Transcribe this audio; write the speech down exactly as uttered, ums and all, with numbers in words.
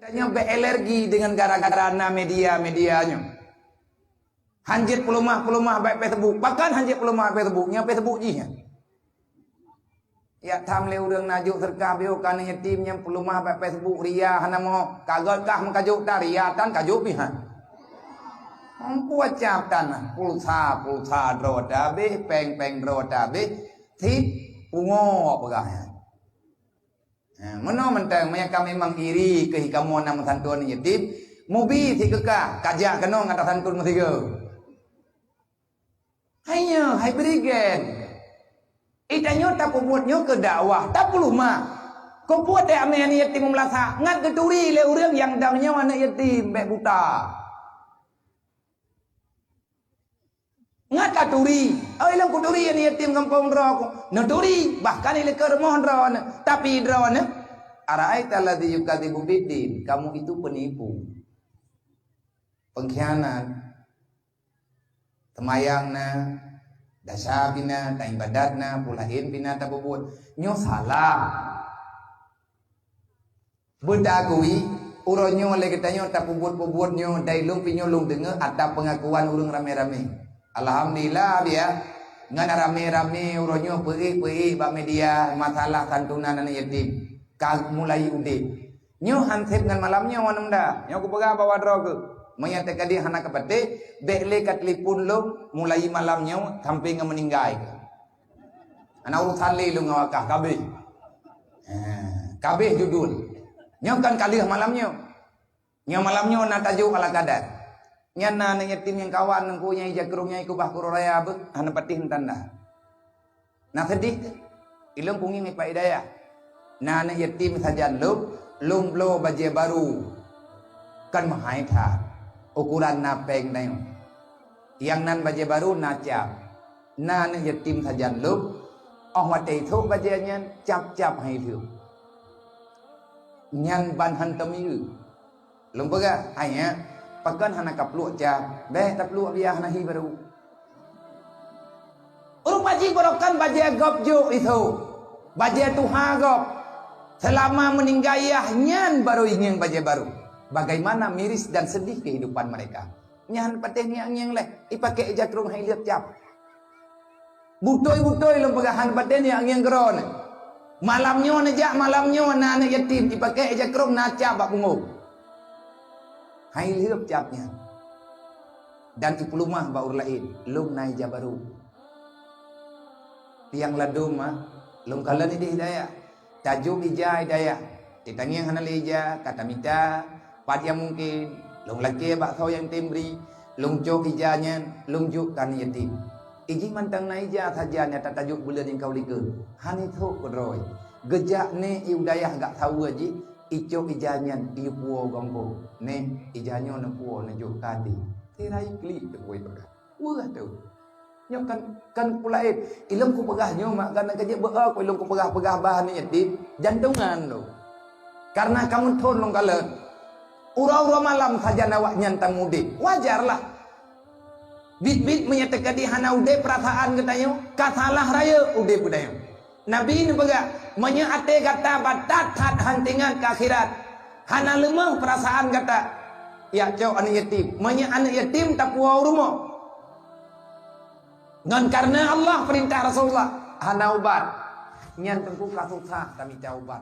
Tanyoe bèk alergi deungon gara-gara na media-media nyoe. Hanjeuet peuleumah-peuleumah bak Facebook. Bahkan hanjeuet peuleumah bak Facebook. Nyoe Facebook jih nyan. Jak tham lé ureueng na jok seudeukah biyeu keu aneuk yatim nyang peuleumah bak Facebook, ria hana mo. Ka gèt kah meukajok tan, ria tan kajok pih han. Ampu acab tan, pulsa, pulsa droe tabeh, péng-péng droe tabeh, sit pungo peugah nyan. Ha, meunoe mantong, meunyo ka memang iri keu kamoe na meusanton yatim, mubi sit keu kah, kajak keunoe ngon tasantun meusigoe. Hai nyoe, hai bri gen. Eh, tanyoe tapeubuet nyoe keu dakwah, tapeuleumah. Keu peue teuh amé aneuk yatim meulasak, ngat geuturi lé ureueng nyang dang nyoe aneuk yatim, bèk buta. Ngat ka turi. Oi, lôn kuturi aneuk yatim gampông droe ku. Neuturi, bahkan ilée keu rumoh droeneuh. Tapi droeneuh, "Ara'aita alladzi yukadzibu biddin." Kamu itu penipu. Pengkhianat. Seumayang na, dasa pih na, taibadat na, peue laén pih na tapeubuet. Nyoe salah. Beudagui, uroe nyoe lé geutanyoe tapeubuet-peubuet nyoe, dai lôn pih nyoe lôn deungoe ata peungakuan ureueng ramé-ramé. Alhamdulillah, biya. Ngon ramé-ramé uroe nyoe peuék-peuék bak media masalah santunan aneuk yatim. Ka mulai udeb. Nyoe han sép ngon malam nyoe, aneuk muda. Nyoe kupeugah bak droe keuh. Meunyo teukeudi hana kapatéh, bèk lé ka telepon lôn mulai malam nyoe sampai ngon meuninggai. Hana urusan lé lôn ngon wakah, kabeh. Ha, kabeh judul. Nyoe kan ka lheueh malam nyoe. Nyoe malam nyoe na tajok ala kadat. Nyan na aneuk yatim nyang kawan ngon ku nyang ija krông nyang ikeubah keu uroe raya beuh, hana patéh tanda. Na seudeh teuh. Ilôn kungieng ipak hidayah. Na aneuk yatim sajan lôn, lôn bloe bajèe barô. Kan meuhai that. Ukuran na péng tanyoe. Nyang nan bajèe barô na cap. Na aneuk yatim sajan lôn, óh watèe ithôk bajèe nyan cap-cap hai lheueh. Nyan ban hantom ieu. Lôn peugah, "Hai nyak, pakon hana kapluek cap? Bèk tapluek biah na hi barô." Rupa jih barokan bajèe gob jok ithôk. Bajèe tuha gob. Seulama meuninggai yah nyan barô ingieng bajèe barô. Bagaimana miris dan sedih kehidupan mereka. Nyan patéh ngieng-ngieng lé, ipaké ija krông hai lheueh cap. Beutôi-beutôi lôn peugah han patéh ngieng-ngieng keudroe nyoe. Malam nyoe neujak, malam nyoe na aneuk yatim, ipaké ija krông na cap bak punggông. Hai lheueh cap nyan. Dan ipeuleumah bak ureueng laén, lôn na ija barô. Nyang ladôm mah, lôn kalon idéh hidayah. Tajok ija hidayah. Di tangieng hana lé ija, ka tamita, pat nyang mungken, lôn lakèe bak soe nyang tem bri, lôn cok ija nyan, lôn jok keu aneuk yatim. Ijih mantong na ija sajan nyang tatajok buleuen nyang ka u likot. Hana ithôk keudroe. Geujak nèk i u dayah gak saweue jih, icok ija nyan, iyue puwoe gampông. Nèk, ija nyoe neupuwoe neujok keu até. Sira iklik teuh puwoe peugah. Weueh teuh. Nyoe kan, kan peue laén. Ilôn kupeugah nyoe mak, kana ka jeuet beu-o ku ilôn kupeugah-peugah bak aneuk yatim, jantongan lôn. Karena kamoe thon lôn kalon. Uroe-uroe malam sajan awaknyan tamudeb. Wajarlah. Biet-biet meunyo teukeudi hana udeb peurasaan geutanyoe, ka salah rayeuk udeb geutanyoe. Nabi neupeugah, "Meunyoe até gata batat that hán teuingat keu akhirat, hana leumah peurasaan gata, yak cok aneuk yatim. Meunyoe aneuk yatim tapuwoe u rumoh." Ngon kareuna Allah peurintah Rasulullah, hana ubat. Nyan teungku ka susah tamita ubat.